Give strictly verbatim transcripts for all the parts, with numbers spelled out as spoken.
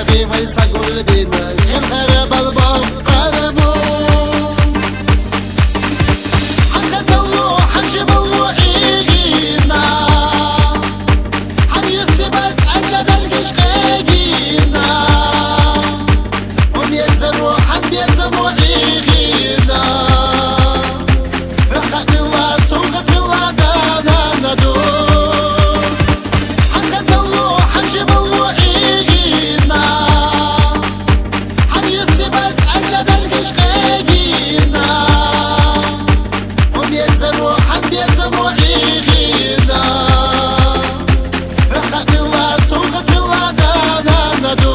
Бивай са гулбина, хелхара балбан къарабу. Хьанкъа заллу, хьанчи баллу игина. Хьан юсибат анчадан гишкъегина. Умезару хьан безаму игина. Хакъила, сумгъатила, да, да, да, ду. Хьанкъа заллу, хьанчи баллу игина. Хьан юсибат анчадан гишкъегина. Умезару хьан безаму игина. Хакъила, сумгъатила, да, да, да, ду.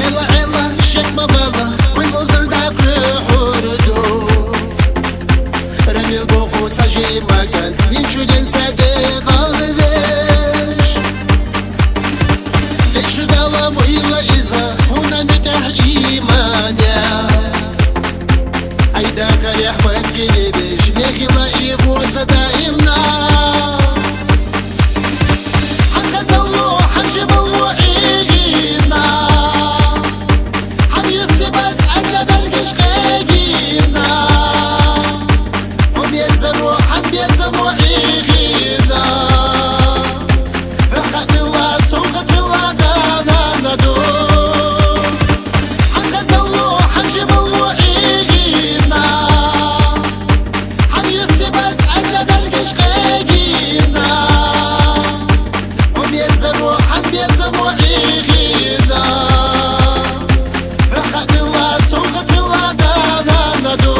Эла, эла, шекма бала, уй лозар да кхуьхьурду. Рамил боху сажи макан, вин чуден саде гъалвеш. Бечудала муйла иза, уна митахь иманя. Айда каряхь бакили беш, вехила игъуса даимна. Хьанкъа заллу, хьанчи баллу игина. Хьан юсибат анчадан гишкъегина. Умезару хьан безаму игина. Хакъила, сумгъатила, да, да, да, ду. Хьанкъа заллу, хьанчи баллу игина. Хьан юсибат анчадан гишкъегина. Умезару хьан безаму игина. Хакъила, сумгъатила, да, да, да, ду.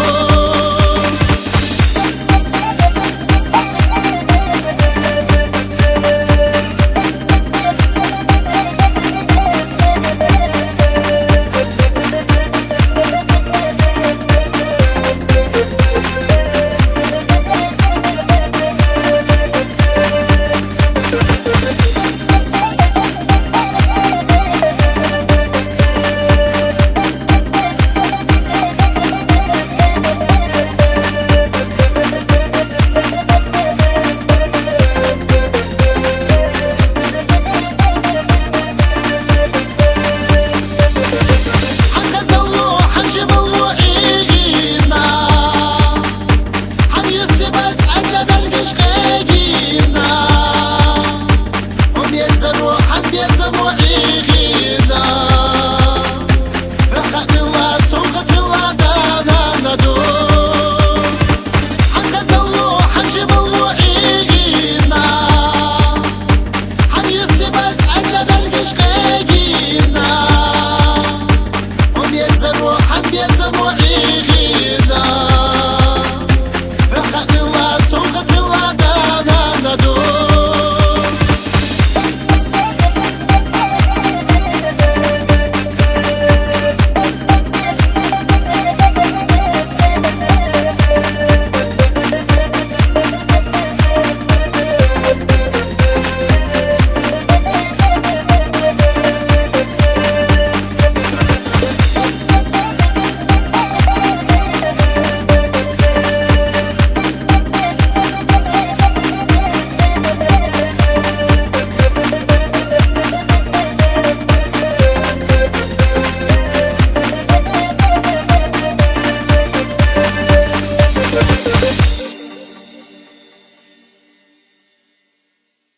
Хьанкъа заллу, хьанчи баллу игина. Хьан юсибат анчадан гишкъегина. Умезару хьан безаму игина. Хакъила, сумгъатила, да, да, да, ду. Хьанкъа заллу, хьанчи баллу игина. Хьан юсибат анчадан гишкъегина. Умезару хьан безаму